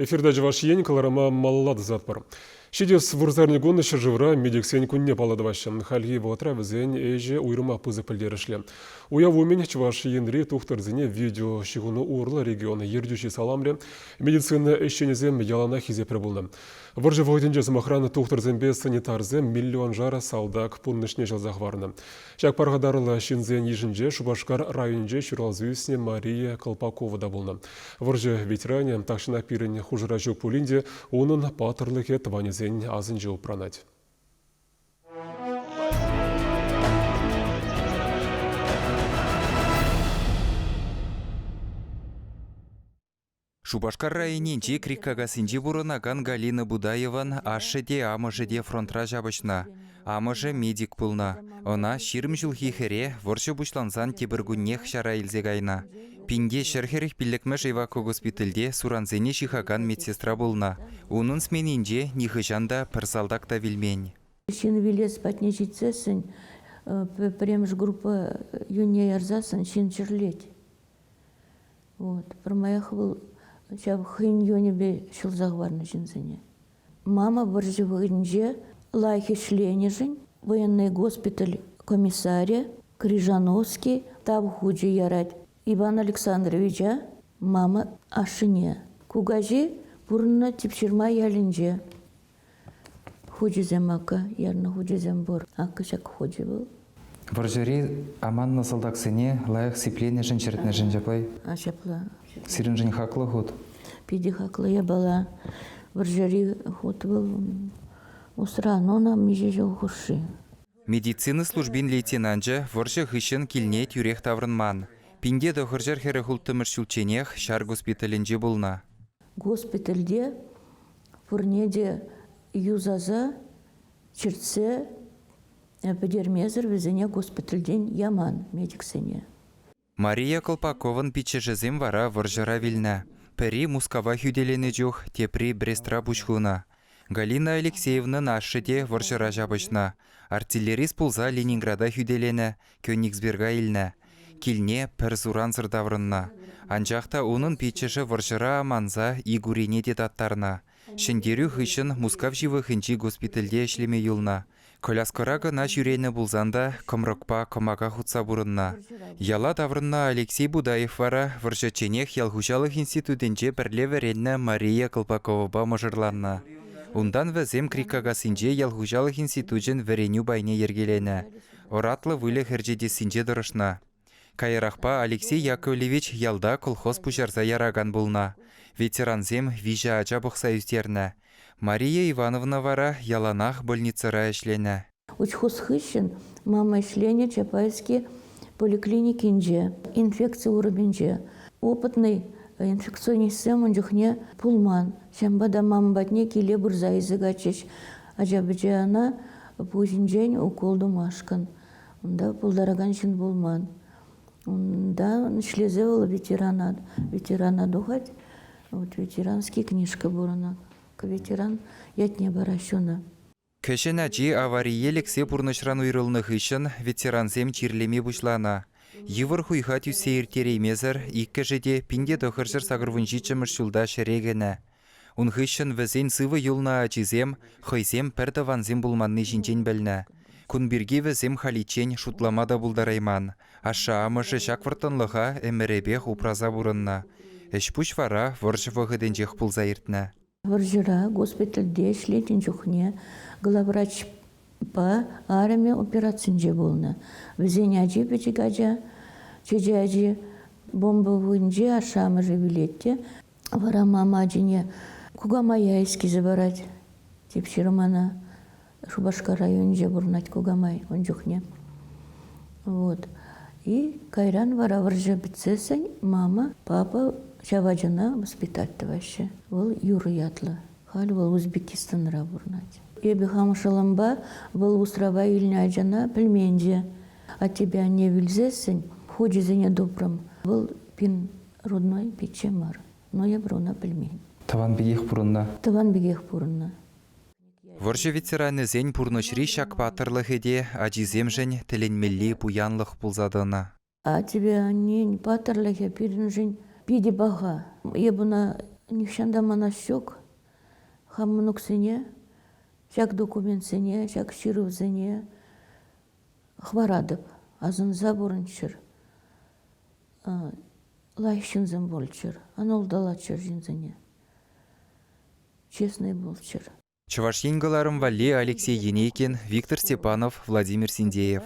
Эфирта Чӑваш Ен кӑларӑма малалла тӑсатпӑр. Ҫитес вырсарникун ҫӗршывра медиксен кунне паллӑ тӑваҫҫӗ. Хальхи вӑхӑтра вӗсен ӗҫӗ уйрӑмах пысӑк пӗлтерӗшлӗ. Уяв умӗн Чӑваш Енри тухтӑрсене видео ҫыхӑну урлӑ регион ертӳҫи саламлӗ. Медицина ӗҫченӗсем яланах хисепре пулнӑ. Вӑрҫӑ вӑхӑтӗнче, сӑмахран, тухтӑрсемпе санитарсем миллионшар салтак пурнӑҫне ҫӑлса хӑварнӑ. Ҫак пархатарлӑ ҫынсен йышӗнче Шупашкар районӗнче ҫуралса ӳснӗ Мария Колпакова та пулнӑ. Вӑрҫӑ ветеранӗ тахҫанах пирӗн хушӑра ҫук пулин те унӑн паттӑрлӑхӗ тӑванӗсен асӗнче упранать. Шупашкар районӗнчи Криккакассинче пурӑнакан Галина Будаеван ашшӗ те, амӑшӗ те фронтра ҫапӑҫнӑ. Амӑшӗ медик пулнӑ. Ӑна 20 ҫулхи хӗре вӑрҫӑ пуҫлансан тепӗр куннех ҫара илсе кайнӑ. Пинте 145-мӗш эвакогоспитальте сурансене ҫыхакан медсестра пулнӑ. Унӑн сменинче нихӑҫан та пӗр салтак та вилмен. Ҫын вилес патне ҫитсессӗн пӗрремӗш группа юнне ярсассӑн ҫын чирлет. Вот. Пӗрмаях вӑл ҫав хӑйӗн юнӗпе ҫӑлса хӑварнӑ ҫынсене. Мама вӑрҫӑ вӑхӑтӗнче лайӑх ӗҫленӗшӗн военный госпиталь комиссарӗ Крижановский тав хучӗ ярать Иван Александровича, мама ашшӗне. Кукаҫи пурӑннӑ Типҫырма ялӗнче. Хучӗсем акӑ, ярнӑ хучӗсем пур. Акӑ ҫак хучӗ вӑл. Вӑрҫӑри аманнӑ салтаксене лайӑх сипленӗшӗн чӗртнӗшӗн ҫапла? А ҫапла. Сирӗншӗн хаклӑ хут? Питӗ хаклӑ япала. Вӑрҫӑри хут вӑл усранӑ ӑна миҫе ҫул хушши. Медицина службин лейтенанчӗ вӑрҫӑ хыҫҫӑн килне тӳрех таврӑнман. Пинте тӑхӑрҫӗр хӗрӗх улттӑмӗш ҫулчченех ҫар госпиталӗнче пулнӑ. Госпитальте пурне те юсаса, чӗртсе пӗтермесӗр вӗсене госпитальтен яман медиксене. Мария Колпаковӑн пиччӗшӗсем вара вӑрҫӑра вилнӗ. Пӗри Мускава хӳтӗленӗ чух, тепри Брестра пуҫ хунӑ. Галина Алексеевнӑн ашшӗ те вӑрҫӑра ҫапӑҫнӑ. Артиллерист пулса Ленинграда хӳтӗленӗ, Кёнигсберга илнӗ. Килне пӗр сурансӑр таврӑннӑ. Анчах та унӑн пиччӗшӗ вӑрҫӑра аманса ик урине те таттарнӑ. Ҫӗнтерӳ хыҫҫӑн Мускав ҫывӑхӗнчи госпитальте ӗҫлеме юлнӑ. Коляскӑра кӑна ҫӳренӗ пулсан та кӑмрӑкпа кӑмака хутса пурӑннӑ. Яла таврӑннӑ Алексей Будаев вара вӑрҫӑчченех ял хуҫалӑх институтӗнче пӗрле вӗреннӗ Мария Колпаковӑпа мӑшӑрланнӑ. Унтан вӗсем Криккакассинче ял хуҫалӑх институчӗн вӗренӳ пайне йӗркеленӗ. Ӑратлӑ выльӑх ӗрчетессинче тӑрӑшнӑ. Каярахпа Алексей Яковлевич ялта колхоз пуҫарса яракан пулнӑ. Ветерансем виҫӗ ача пӑхса ӳстернӗ. Мария Ивановна вара яланах больницӑра ӗҫленӗ. Учхоз хыҫҫӑн мама ӗҫленӗ Чапаевски поликлиникинче, инфекци уйрӑмӗнче. Опытный инфекционистсем ун чухне пулман. Ҫавӑнпа та мама патне киле пырса илсе кайрӗҫ ача-пӑчана пуҫӗнчен укол тумашкӑн. Унта пултаракан ҫын пулман. Унта ӗҫлесе вӑл ветерана, ветерана тухать. Вот ветеранский книжка пур ӑна. Ветеран ятне параҫҫӗ ӑна. Кӗҫӗн ачи аварие лексе пурнӑҫран уйрӑлнӑ хыҫҫӑн ветерансем чирлеме пуҫланӑ. Йывӑр хуйха тӳссе ирттереймесӗр иккӗшӗ те 1987 ҫулта ҫӗре кӗнӗ. Ун хыҫҫӑн вӗсен сывӑ юлнӑ ачисем хӑйсем пӗр тӑвансем пулманни ҫинчен пӗлнӗ. Кун пирки вӗсем халиччен шутлама та пултарайман. Ашшӗ-амӑшӗ ҫак вӑрттӑнлӑха ӗмӗрӗпех упраса пурӑннӑ. Ӗҫ-пуҫ вара вӑрҫӑ вӑхӑтӗнчех пулса иртнӗ. Вӑрҫӑра госпитальте ӗҫленӗ чухне главврачпа арӑмӗ операцинче пулнӑ. Вӗсен ачи пӗчӗк ача, чӗчӗ ачи бомба вырӑнче ашшӗ-амӑшӗ вилет те Вара мама ачине кукамая эскизӗ парать. Типҫырмана Шупашкар районӗнче пурӑнать кукамай ун чухне. Вот. И кайран вара вӑрҫӑ пӗтсессӗн мама, папа ҫав ачана воспитать тӑваҫҫӗ. Вӑл Юрӑ ятлӑ. Халь вӑл Узбекистанра пурӑнать. Эпӗ хам шӑллӑмпа вӑл усрава илнӗ ачана пӗлмен те. Аттепе анне вилсессӗн хучӗсене тупрӑм. Вӑл пин Родной пичче мар, но эпир ӑна пӗлмен. Тӑван пекех пурӑннӑ. Тӑван пекех пурӑннӑ. Вӑрҫӑ ветеранӗсен пурнӑҫри ҫак паттӑрлӑхӗ те ачисемшӗн тӗлӗнмелли пуянлӑх пулса тӑнӑ. Аттепе аннен паттӑрлӑхӗ пирӗншӗн питӗ паха. Эп ӑна Нихҫан та манас ҫук. Хам мӑнуксене ҫак документсене, ҫак ҫырусене хӑваратӑп. Асӑнса пурӑнччӑр. Лайӑх ҫынсем пулччӑр, ан улталаччӑр ҫынсене. Честный пулччӑр. Чӑваш Ен кӑларӑм валли Алексей Енейкин, Виктор Степанов, Владимир Синдеев.